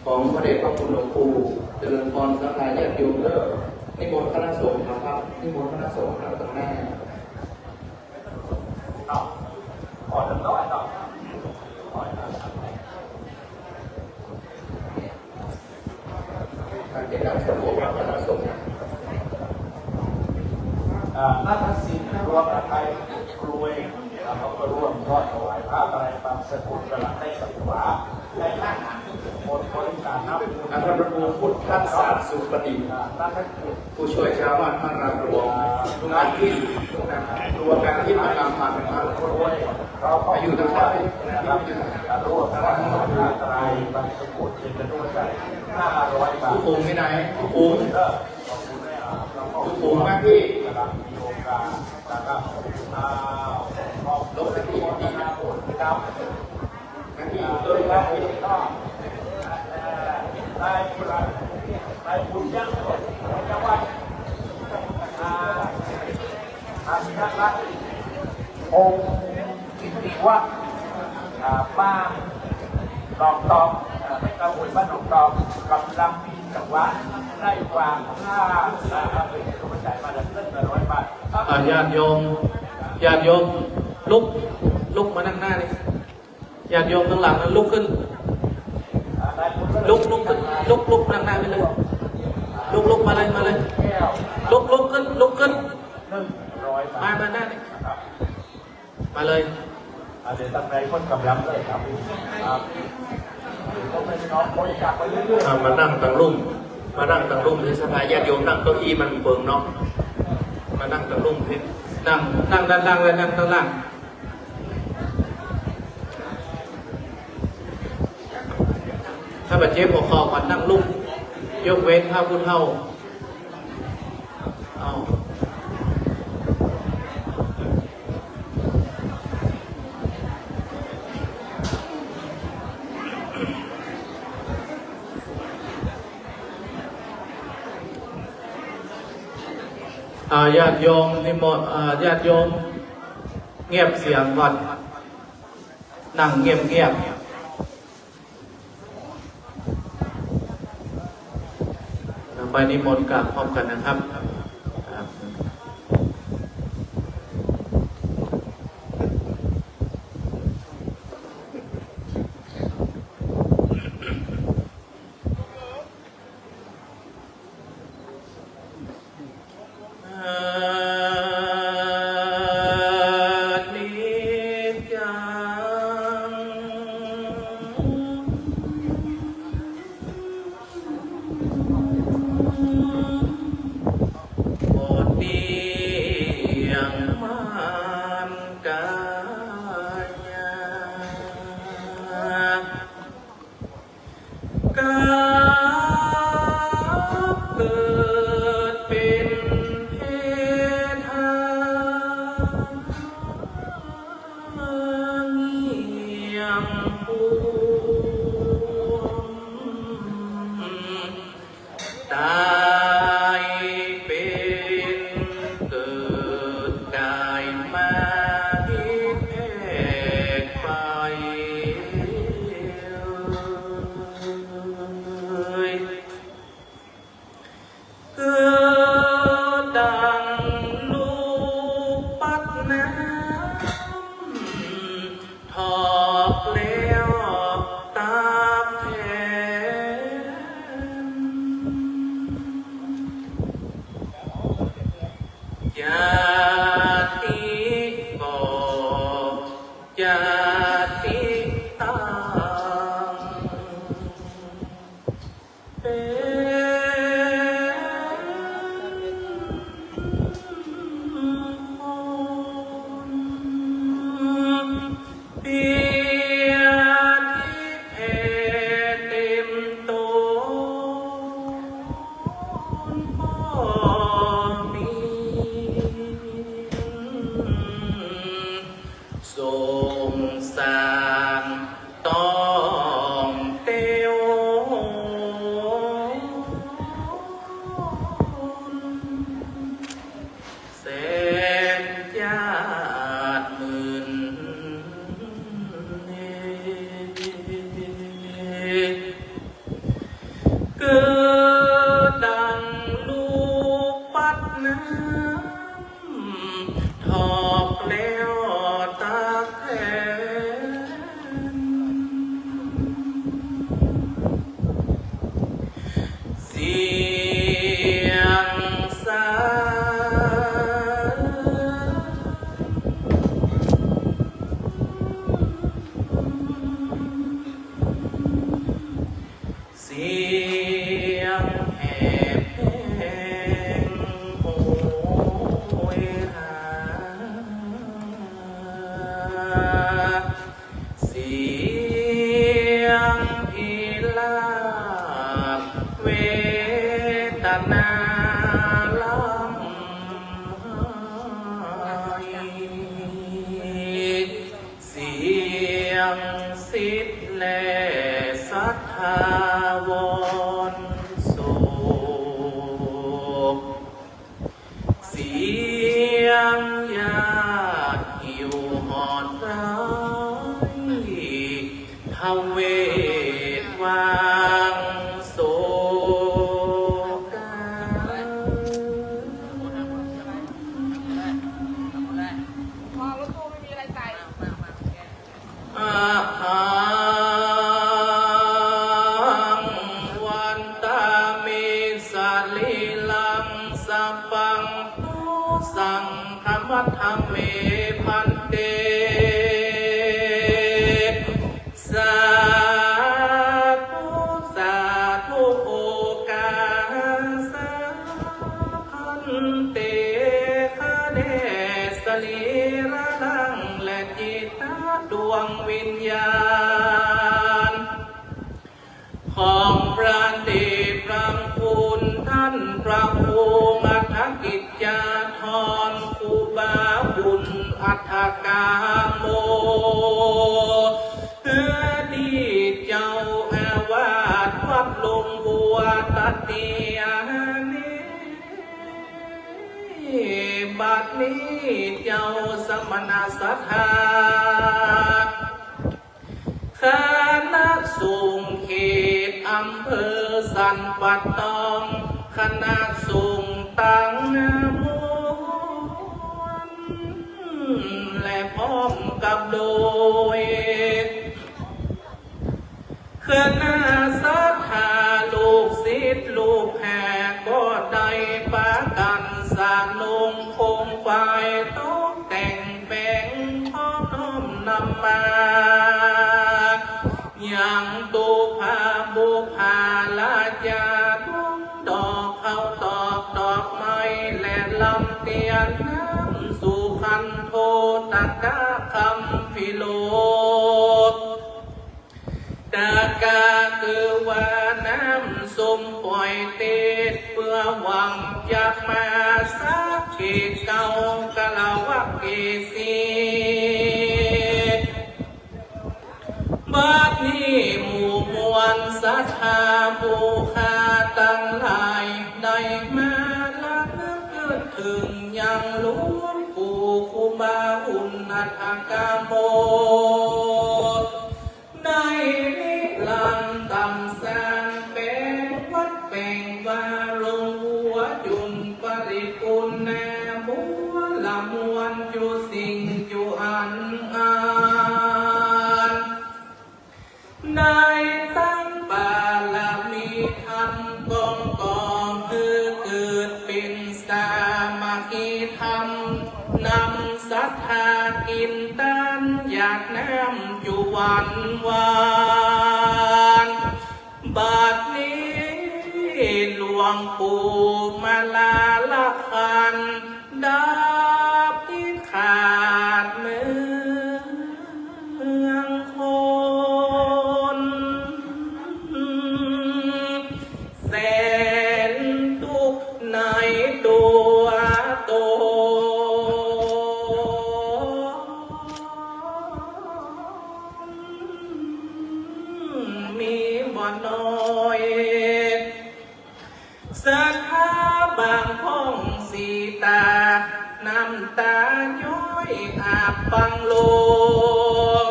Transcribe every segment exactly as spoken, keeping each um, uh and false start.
ของพระเดชพระคุณหลวงปู่ เจริญพรศรัทธาญาติโยมเด้อ นิมนต์คณะสงฆ์นะครับ นิมนต์คณะสงฆ์ครับตรงหน้า อ่า นาฏศิลป์รวมไทยกรวย อ่า เขาก็ร่วมทอดถวายผ้าไตรบังสกุลกำลังได้สังวา ในท่าหารมนต์บริการน้ำ อ่า พระครูพุทธศาสน์สุปฏิ อ่า นาฏศิลป์ ผู้ช่วยเจ้าอาวาสพระรามหลวง ทุกอาทิตย์ ทุกอาทิตย์ รวมกันที่พระรามพัน อายุตั้งแต่ นะครับ ร่วมกัน ทุกองค์ที่ไหน ทุกองค์ ทุกองค์มาที่ ลบไปที่ องค์กิตติวัฒน์ อ่า บ้านหนองตอง อ่า ไม่เกาหวยบ้านหนองตอง กำลังมีจังหวะได้วางผ้า อ่า เอาไปถวายมาแล้ว เงินละร้อยบาท อ่า ญาติโยม ญาติโยม ลุก ลุกมานั่งหน้านี่ ญาติโยมตังหลังนั้นลุกขึ้น ลุก ลุกขึ้น ลุก ลุกนั่งหน้าไปเลย ลุก ลุกมาเลย มาเลย ลุก ลุกขึ้น ลุกขึ้น มา มาหน้านี่ มาเลย อ่า เดี๋ยวตังในคนกำลังเลยครับ ครับ อ่า มานั่งตังลุ่ม มานั่งตังลุ่ม ศรัทธาญาติโยมนั่งเก้าอี้มันเปิงเนาะ มานั่งตังลุ่มสิ นั่ง นั่งด้านล่างเลย นั่งด้านล่าง ถ้าบ่าเจ็บหัวเข่าก็นั่งลุ่ม ยกเว้นถ้าผู้เฒ่า เอา อ่า ญาติโยมนิมนต์ อ่า ญาติโยม เงียบเสียงก่อน นั่งเงียบๆ ต่อไปนิมนต์กราบพร้อมกันนะครับ ครับ อนิจจัง สียงแหบแห้งโหยหา เสียงพิลาปเวทนาร่ำไห้ เสียงศิษย์และศรัทธาวอนโศก เสียงญาติหิ้วหอบร้าย ทเวทวางโศกา อะหัง วันตามิ สะรีรัง สะปัง โต สังฆมัฏฐะเม ภันเต สาธุ สาธุ โอกาสะ ภันเต ข้าแด่สะรีระรัง และจิตตะดวงวิญญาณ ของพระเดชพระคุณท่านพระครูมัทธกิจจาธร ครูบาบุญอัฏฐกาโม อดีตเจ้าอาวาสวัดโฮงบัวตะเตียเน่ บัดนี้เจ้าสมณศรัทธา คณะสงฆ์เขตอำเภอสันป่าตอง คณะสงฆ์ตังมวล และพร้อมกับโดย คณะศรัทธาลูกศิษย์ลูกหาก็ได้ปากั๋นสะนุงโคมไฟตกแต่งแป๋ง พร้อมน้อมนำมา ยังตุ๊พาบุพาราจา ดวงดอกข้าวตอกดอกไม้ และลำเตียนน้ำสุขันโธตกะคัมภีร์โล ตกะคือว่าน้ำส้มปล่อยเตส เปื้อหวังจะมาสักขีเกล้ากะละวะเกสี บัดนี้หมู่มวลศรัทธาผู้ข้าตังหลาย ได้มาระลึกเถิงยังหลวงปู่ครูบาบุญอัฏฐกาโม ได้นิรันดร์ตำสร้างแป๋งวัดแป๋งวา ลงหัวจุ่มปริปุณณา บัวละมวลจุสิ่งจุอันอัน ได้สร้างบารมีธรรม กองก่อหื้อเกิดเป๋นสามัคคีธรรม นำศรัทธากิ๋นตานหยาดน้ำจุวันวาน บัดนี้หลวงปู่มาลาละคัน ดับกิเลสขาดเมืองคน แสนตุ๊กข์ในตั๋วตน มีบ่น้อย ศรัทธาบางพ่องสีตา น้ำตาย้อยอาบบังลง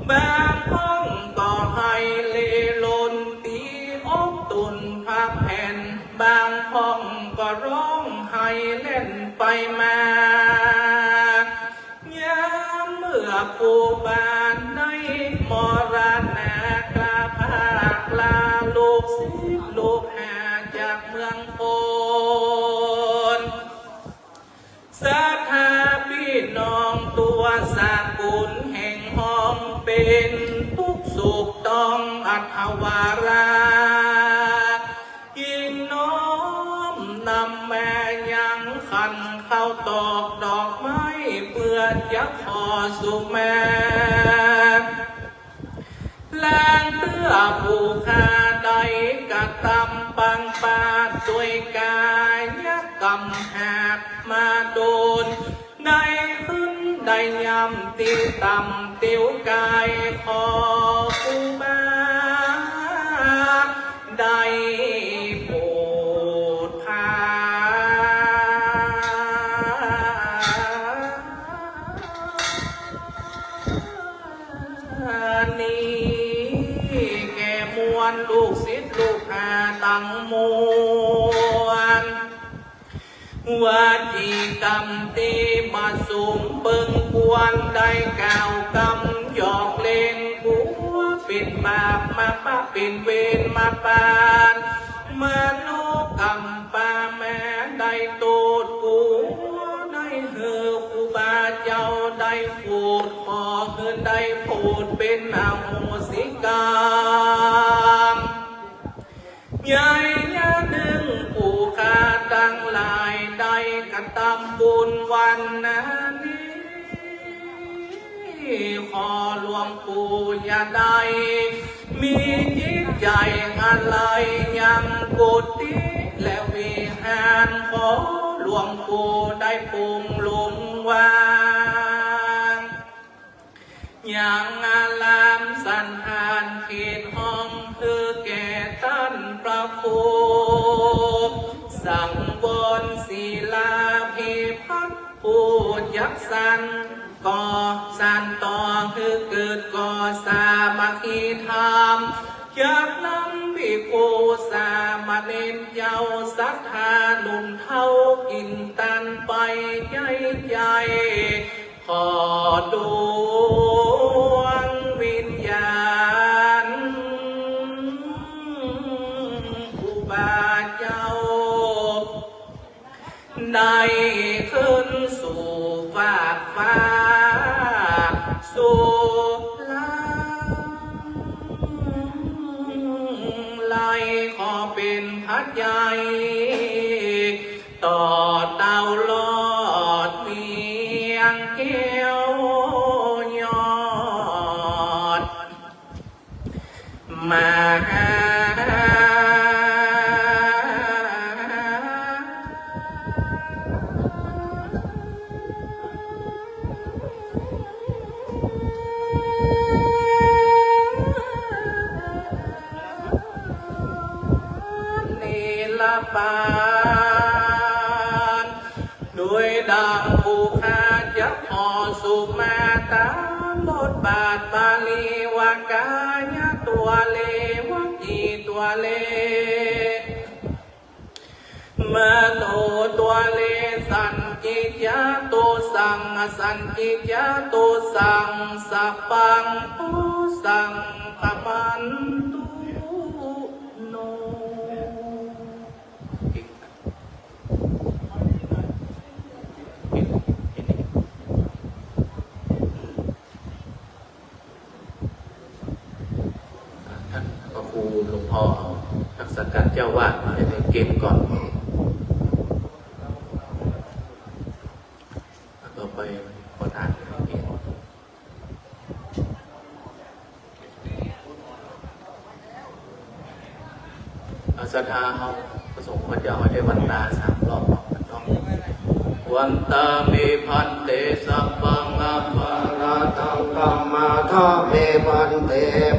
บางพ่องก็ไห้เล่ร่อนตี๋อกตุ๊นผ้าแผ่น บางพ่องก็ฮ้องไห้แล่นไปมา ยามเมื่อครูบาได้มรณะกาพากลาลูกศิษย์ลูกหาจากเมืองโพน ศรัทธาปี้น้องตั๋วสกุลแห่งฮ้องเป๋นตุ๊กข์โศกต้องอัตถวารา สุมา ลางเตื้อผู้ข้าได้กระตำปังปาดตวยก๋ายกรรมหากมาโดน ได้ขึ้นได้ย่ำตี้ต่ำเตียวก๋าย ขอครูบาได้โปรดพา นี้แก่มวลลูกศิษย์ลูกหาตังมวล วจีกรรมตี้บ่สมเปิงควร ได้กล่าวกำหยอกเล่นกั๋ว เป๋นบาปมาปะเป๋นเวรมาปาน มโนกรรม ปามาได้โต้ษกั๋ว ได้หื้อครูบาเจ้าได้โผด ขอหื้อได้โผดเป๋นอโหสิกรรม ใหญ่ยานึ่งผู้ข้าตังหลายได้กระตำบุญวันนานี้ ขอหลวงปู่อย่าได้ มีจิตใจ๋อะไหล่ยังกุฏิและวิหาร ขอหลวงปู่ได้ปรุงลงวาง ยังอารามสัณฐานเขตห้อง หื้อแก่ต้านพระครู สังวรศิลาภิพัฒน์ ผู้จักสาน ก่อสานต่อหื้อเกิดก่อสามัคคีธรรม จากนั้นภิกขุสามเณรเจ้าศรัทธาหนุ่มเฒ่ากิ๋นตานไปใหญ่ใหญ่ ขอดวงวิญญาณครูบาเจ้า ได้ขึ้นสู่ฟากฟ้าสู่ลางไล ขอเป๋นพระใหญ่ ต่อเต้ารอดเวียงแก้วยอด มหา นิรปาน โดยดังผู้ข้าจะขอสุมาตามบทบาทบาลีว่า ก๋ายะตัวเล วจีตัวเล มโนตัวเล สัญญิญญาตุสัง อสัญญิญญาตุสัง สัพพัง ตุสัง ขมันตุ โน ท่านพระครูหลวงพ่อรักษาการเจ้าวาดได้เตรียมก่อน ต่อไปขอทาน เอาศรัทธาเฮา พระสงฆ์ก็จะเอาได้วันตาสามรอบเนาะ วันตามิภันเต สัพพังอัปปะราทัง ขมาทามิภันเต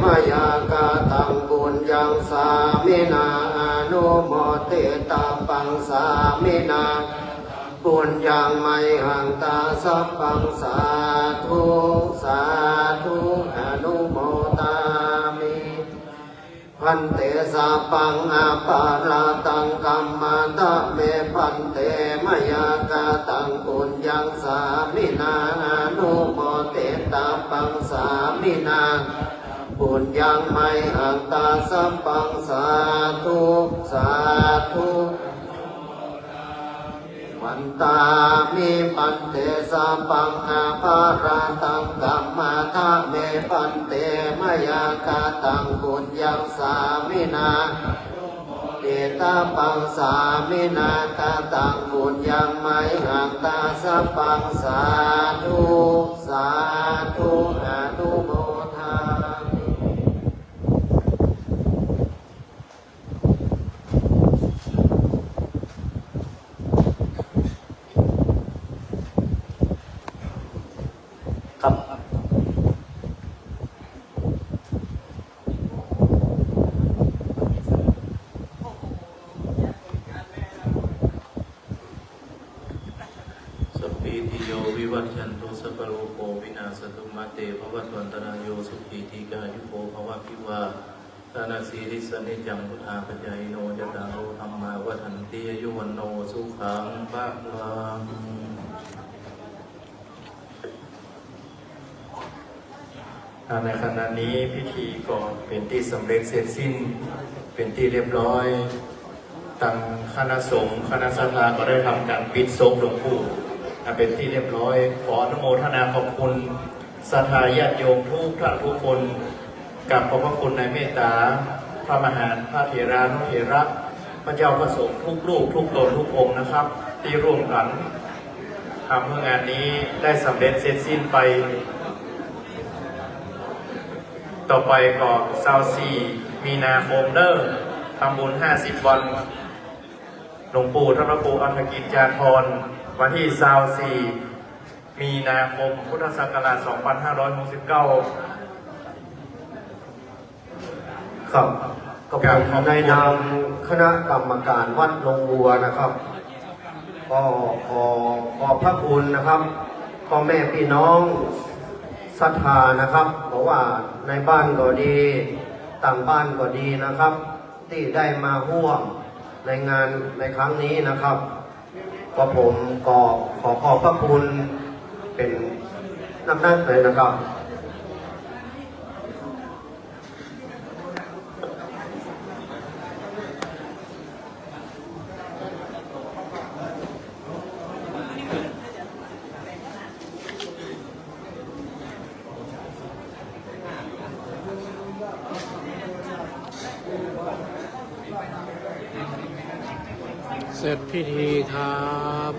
มะยากะตัง ปุญญัง สามินา อนุโมทิตาปัง สามินา ปุญญัง มะยหัง ตา สัพพัง สาธุ สาธุ อนุโมทามิภันเต สัพพัง อัปปะราทัง ขมาทามิภันเต มะยากะตัง ปุญญัง สามินา อนุโมทิตาปัง สามินา ปุญญัง มะยหัง ตา สัพพัง สาธุ สาธุ วันตามิภันเต สัพพัง อัปปะราทัง ขมาทามิภันเต มะยากะตัง ปุญญัง สามินา เอตะปังสามินะ กะตังปุญญังมะหัง ตะสะปัง สาธุ สาธุ อนุโมทามิ ครับ สัพพีติโยวิวัชชันตุ สัพพะโรโควินาสสะตุ มาเตภวัตวันตะราโย สุขีทีฆายุโกภวะ อภิวาทะนะสีลิสสะ นิจจังวุฑฒาปะจายิโน จัตตาโรธัมมาวัฑฒันติ อายุวัณโณสุขังพะลัง อ่า ในขณะนี้พิธีก็เป๋นตี้สำเร็จเสร็จสิ้นเป๋นตี้เรียบร้อย ตังคณะสงฆ์คณะศรัทธาก็ได้ทำก๋านปิดศพหลวงปู่ อ่า เป๋นตี้เรียบร้อย ขออนุโมทนาขอบคุณศรัทธาญาติโยมทุกท่านทุกคน กราบขอบพระคุณในเมตตาพระมหา พระเถรานุเถระ พระเจ้าพระสงฆ์ทุกรูปทุกตนทุกองค์นะครับ ตี้ร่วมกั๋นทำหื้องานนี้ได้สำเร็จเสร็จสิ้นไป ต่อไปก็ซาวสี่มีนาคมเน่อ ทำบุญห้าสิบวัน หลวงปู่ธนโภ อัฏฐกิจจาภรณ์ วันตี้ซาวสี่ มีนาคม พุทธศักราช สองพันห้าร้อยหกสิบเก้า ครับ ก็ผมในนามคณะกรรมการวัดโรงวัวนะครับ ก็ขอขอบพระคุณนะครับ พ่อแม่พี่น้องศรัทธานะครับ บ่ว่าในบ้านก็ดี ต่างบ้านก็ดีนะครับ ตี้ได้มาฮ่วมในงานในครั้งนี้นะครับ ก็ผมก็ขอขอบพระคุณเป๋นนักๆ เลยนะครับ เสร็จพิธีครับ